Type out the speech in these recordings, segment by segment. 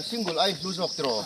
Single ai hlu zawk tiraw?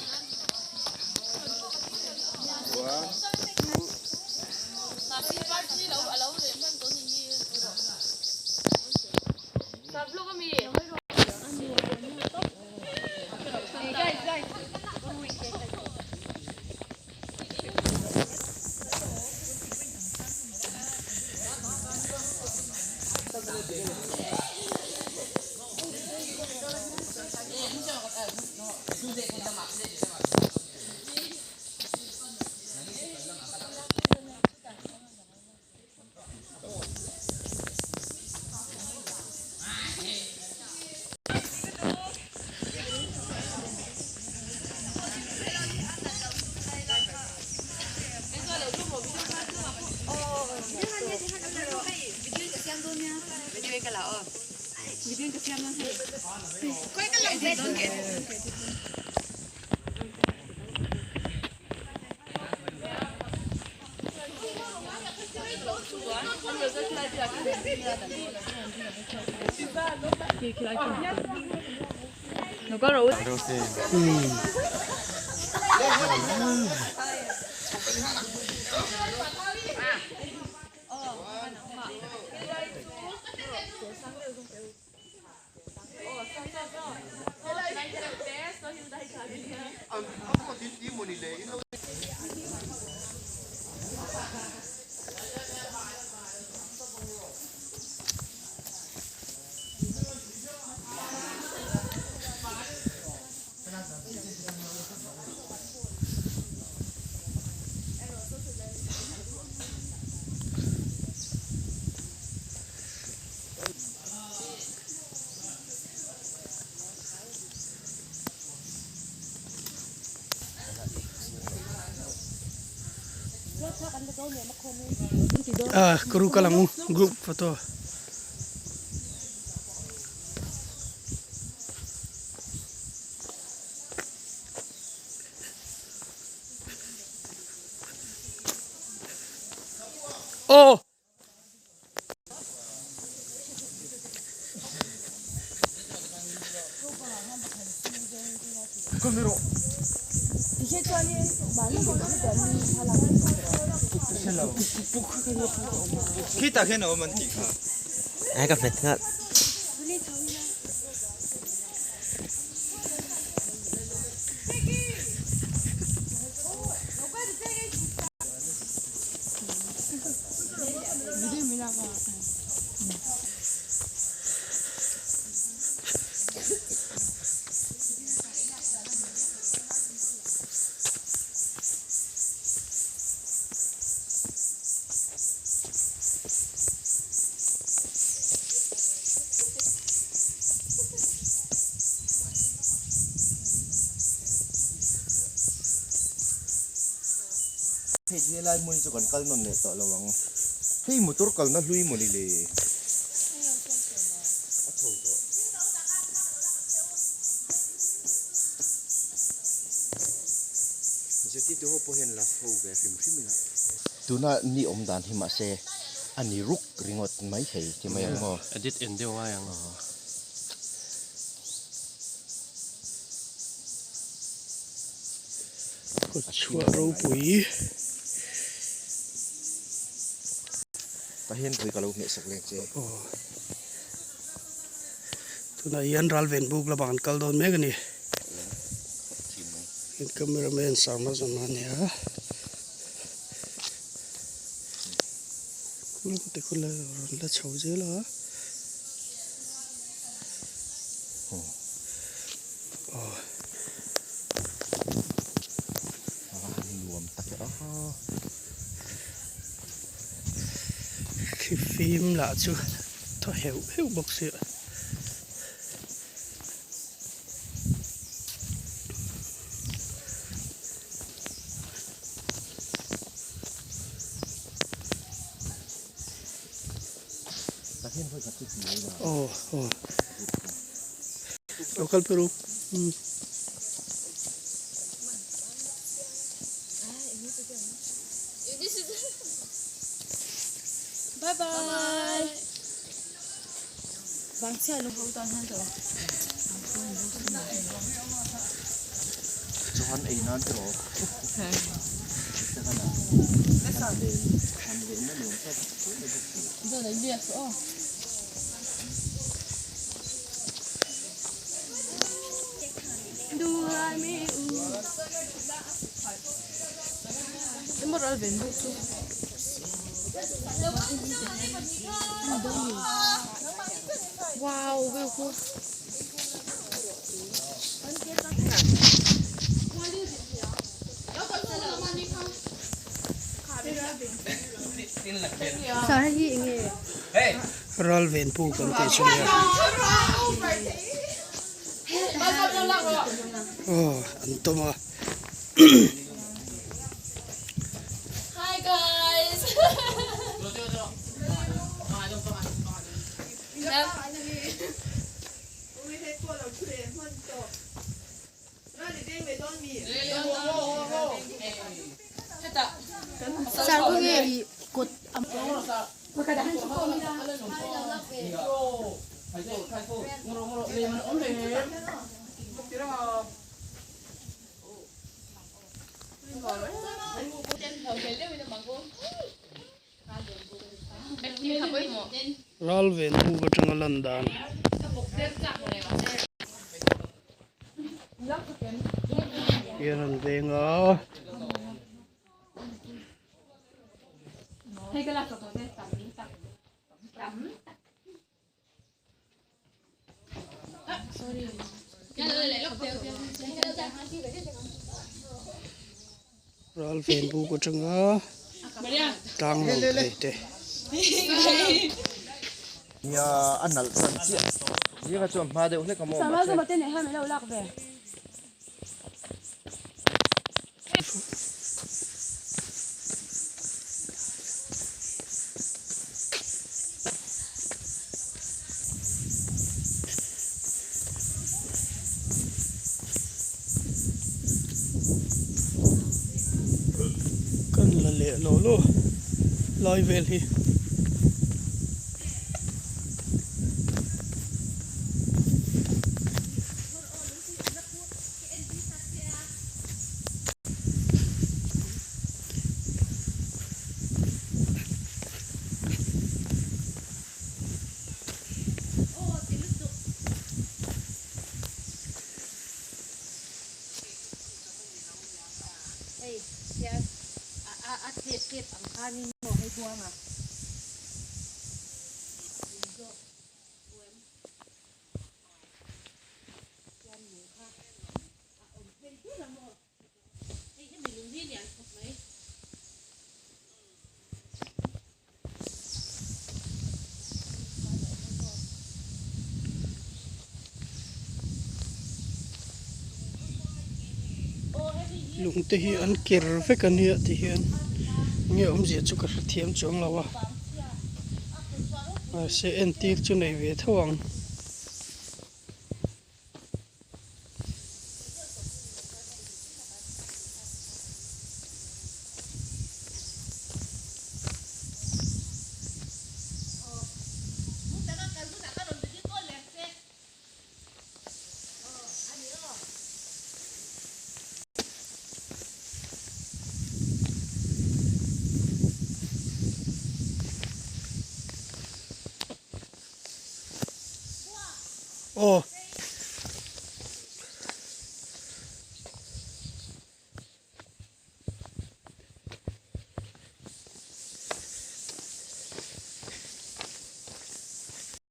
Ah kuru kal ang u group photo. Aw. Khitah khian a awm an tih kha. Ai ka hmet nghal. Hei helai hmun hi chu kan kal nawn leh tawh lo ang. Hei motor kalna hlui mawni le. A chho tawh. Zirtirtu ho pawh hian la ho ve hrim hrim ila. Tuna ni awm dan hi mahse a ni ruk ringawt mai thei ti mai ang maw? Edit en deuh ngai ang. Kawt chhuah ropui. Tah hian pui ka lo hmeh sak leng che. Aw. Tunah hian ralven buk lamah kan kal dawn mek a ni. Cameraman Sarma Zama a ni a. Lung te khu la rawn la chho zel a. Aw. Nuam tak e aw. Khi fim lah chu thaw heuh heuh bawk sia. Aw aw lo kal phei ru umm. Bye bye. Chuan ei nan te rawh. Ral ven pu kan tih chu nia. Aw an tawm a. Hi guys. Ral ven buk atanga lan dan. Hian an veng a. Ral ven buk atanga tlang lo thei te. Nia a nalh tan chiah. Zinga chuan hma deuh hlek a maw mahse. Kan la leh lo lo lai vel hi. Lung te hi an ker vek a nia ti hian nge awmzia chu ka hrethiam chuang lo a mahse entir chu nei ve tho ang. Aw.